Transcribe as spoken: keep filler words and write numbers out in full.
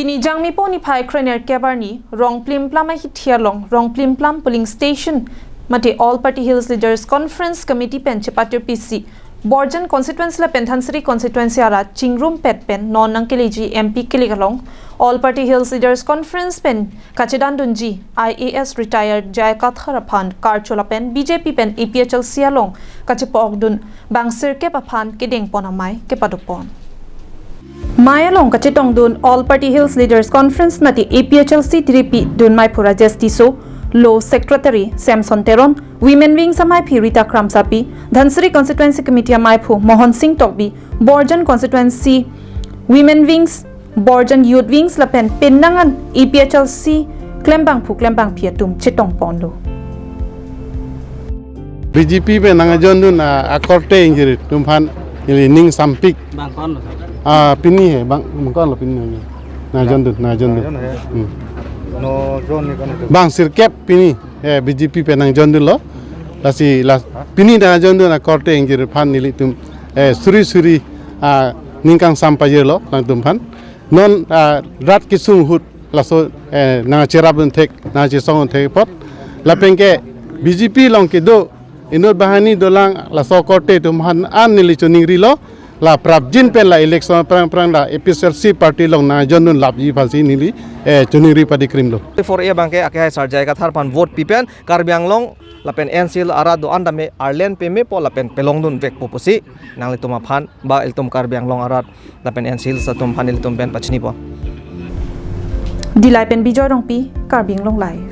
Pini Jangmipo niphai krenerkep arni Rongplimplam ahithi along Rongplimplam polling station mate All Party Hills Leaders Conference Committee pen chepatirpisi Borjan constituency lapen Dhansiri constituency arat chingrumpet pen non nangkeleji M P kelek along All Party Hills Leaders Conference pen kachedandunji I A S retired J I Kathar aphan karcho lapen B J P pen A P H L C along kachepa-okdun bang sirkep aphan kedengpon amei kepadopon. Mei along kachetongdun All Party Hills Leaders Conference mate A P H L C tiripi dun meiphu Rajesh Tisso, Law Secretary Samson Teron, Women Wings ameiphi Rita Kramsapi, Dhansiri Constituency Committee ameiphu Mohon Singh Tokbi, Borjan Constituency Women Wings, Borjan Youth Wings lapen penang an A P H L C klembangphu klembangpi atum chetongponlo. B J P pen nangjondunnang akorte ingjir atum aphan ili ning sampik. Bang konlo, sir? Ah, pini he, bang, bang konlo pini he. Nangjondunnang, nangjondunnang. Nangjon he. Hmm. No, jon ni kan itu. Bang sirkep pini, eh, B J P pen nangjondunlo. Lasi, las, pini nangjondunnang akorte ingjir aphan nelitum, eh, suri suri, ah, ning kangsam pajirlo, nangtum aphan. Non, ah, rat kesung ahut laso, eh, nangcherapdun thek, nangchesongdun thek apot. Lapen ke B J P along kedo inut banghini dolang laso akorte atum aphan an neli choningrilo, la prapjin pen la election aphrang aphrang la A P H L C party along nangjondun lapji aphansi neli, eh, choningri padikrimlo. Four A abang ke akehai Sar J I Kathar aphan vote pi pen Karbi Anglong lapen N C Hills arat do-an tame arlen pemepo lapen pelongdunvekpo pusi nanglitum aphan ba ilitum Karbi Anglong arat lapen N C Hills atum aphan ilitum pen pachinipo. Dillai pen Bijoy Rongpi, Karbi Anglong Live.